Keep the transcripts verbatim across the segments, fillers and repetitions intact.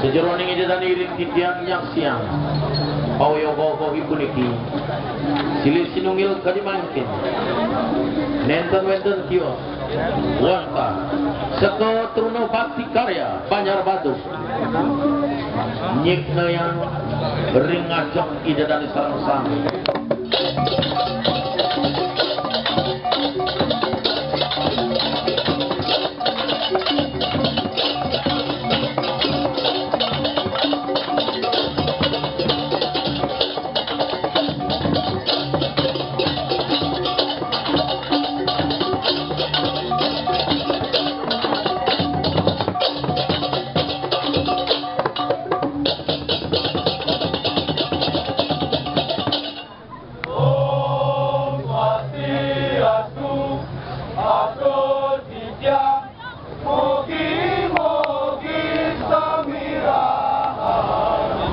Sajeroning ida dané iring titiang nyaksiang pawiyoga-wiyoga puniki, silih sinunggil kadi mangkin. Nénten wénten tios wantah seka Truna Bakti Karya Banjar Batu nyiknayang ring ngajeng ida dané sareng sami. Om Swastiastu, atur titiang, mugi-mugi sami rahayu.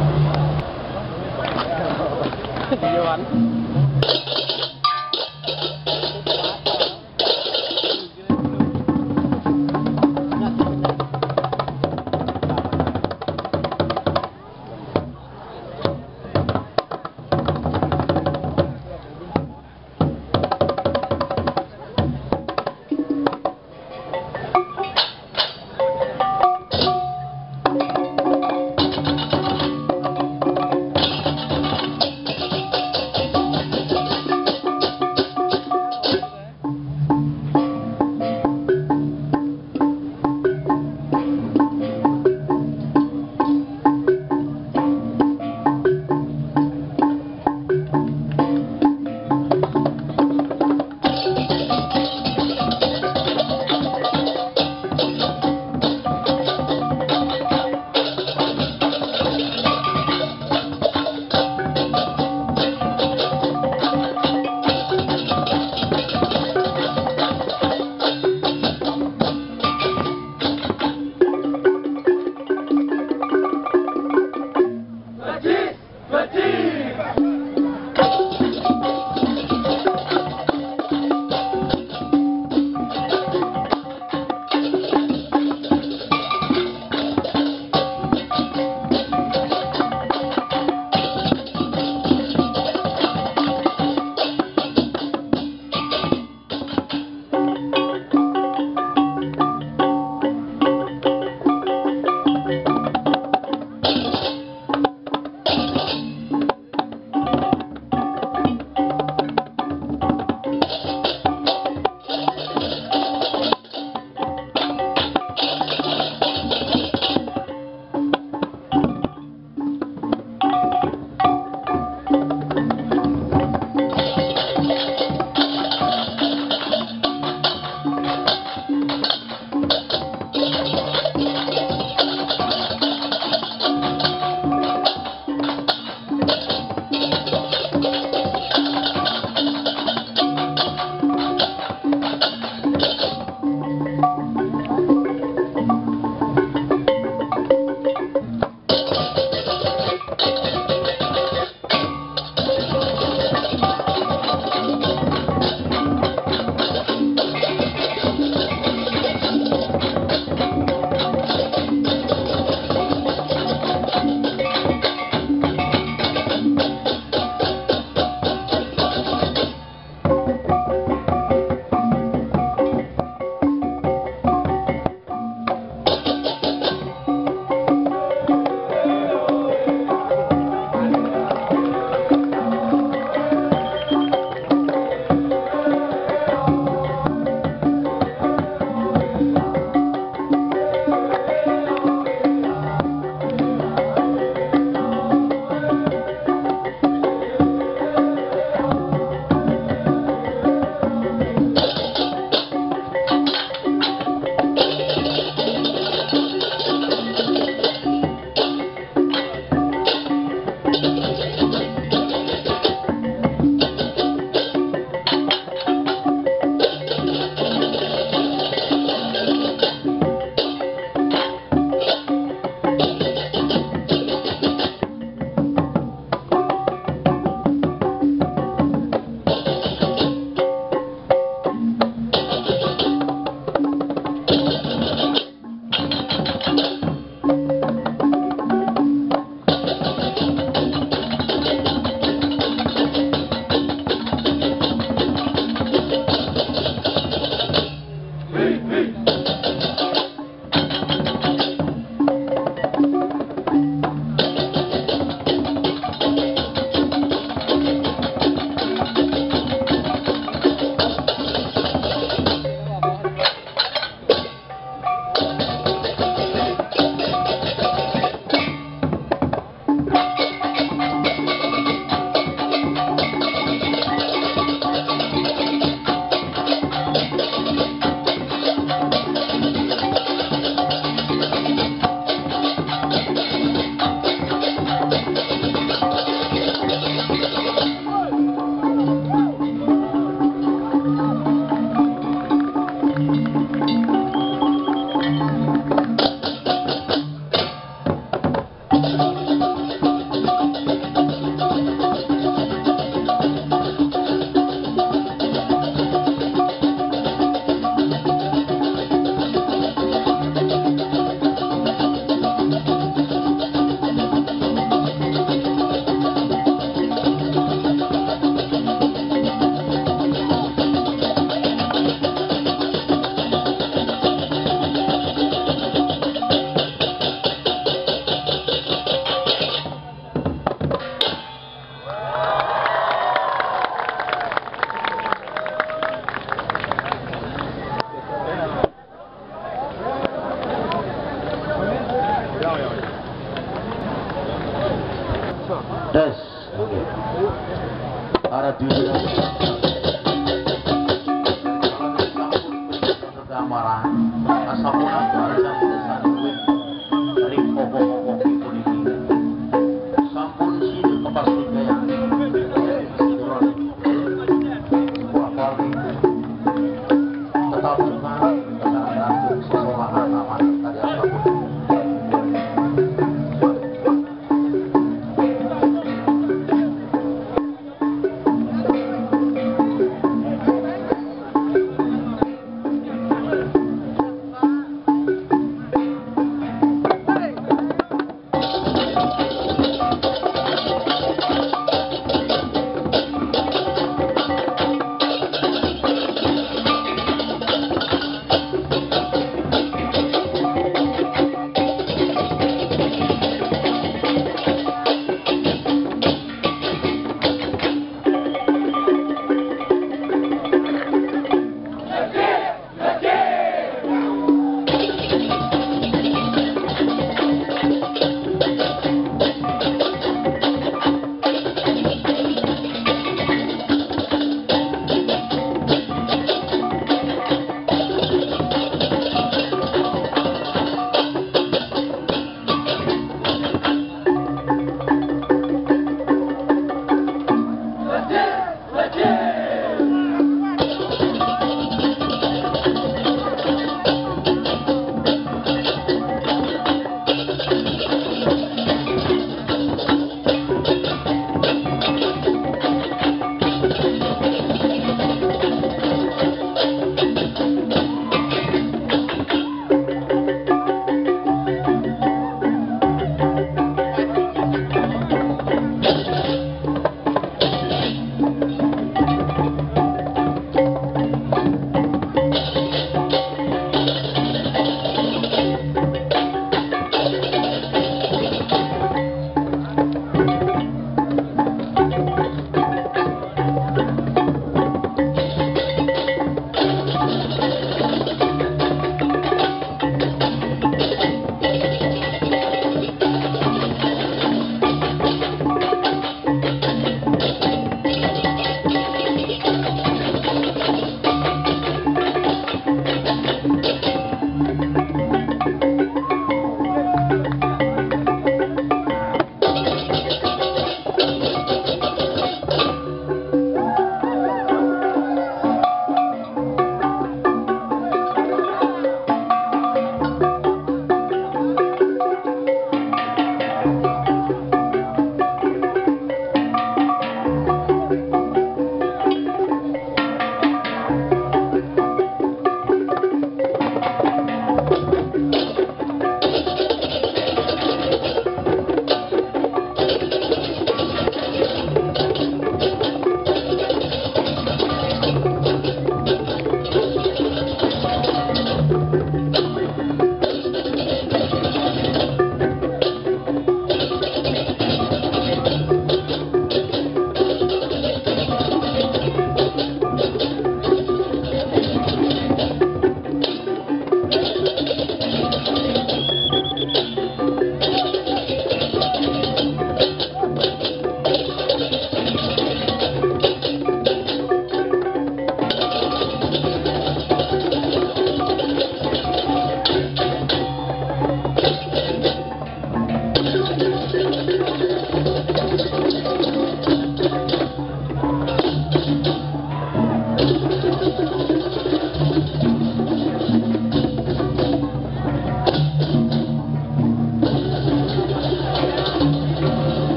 Gambaran, asapunapi carita sané ring ogoh-ogoh puniki sampun sida kapastikayang. Tetapi kan, sesorangan amat tadi apa pun.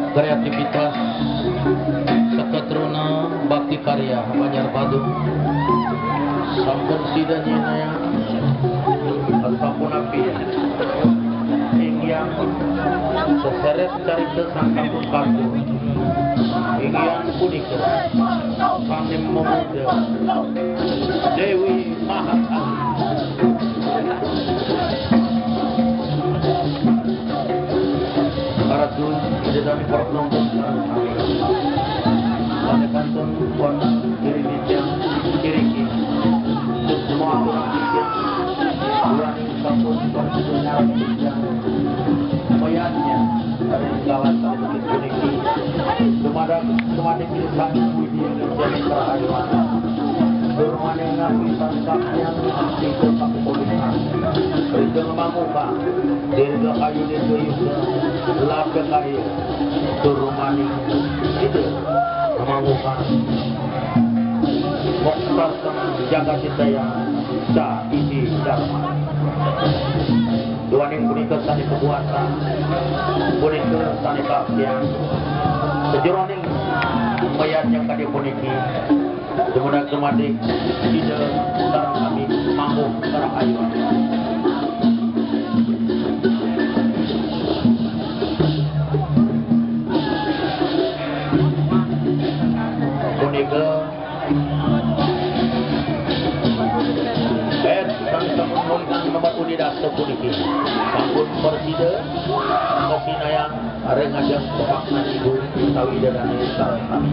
Kreativitas Seketruna Bakti Karya Banjar Badung sampun sida nyinayang, sapunapi inggih seseres carita Sang Agung Kartu. Inggih punika sané mamurda Déwi Mahatali. Para dulur, ida dané para penonton sareng sami. Sané kantun pun kiriki, kiriki. Semua orang pikir, dua sampun bersedia. Rahayuan. Tur maning ngapisan kaknya ati kepakulihan. Ridha ngamangukang dirga kayu desa yuda labda karya. Tur maning sida ngamangukang moksarteng jagat hidaya sa isi dharma. Duaning punika sane kabuatan, punika sane kaaktian. Sajeroning mayadnya kadi puniki, dumunag dumadik Ida sareng sami mangku karahayuan. Punika Eh, sami sampun mulikan nomor uni dasa puniki. Sampun prasida kasinayang ring ajeng pepaknan ibu utawi ida dane sareng sami.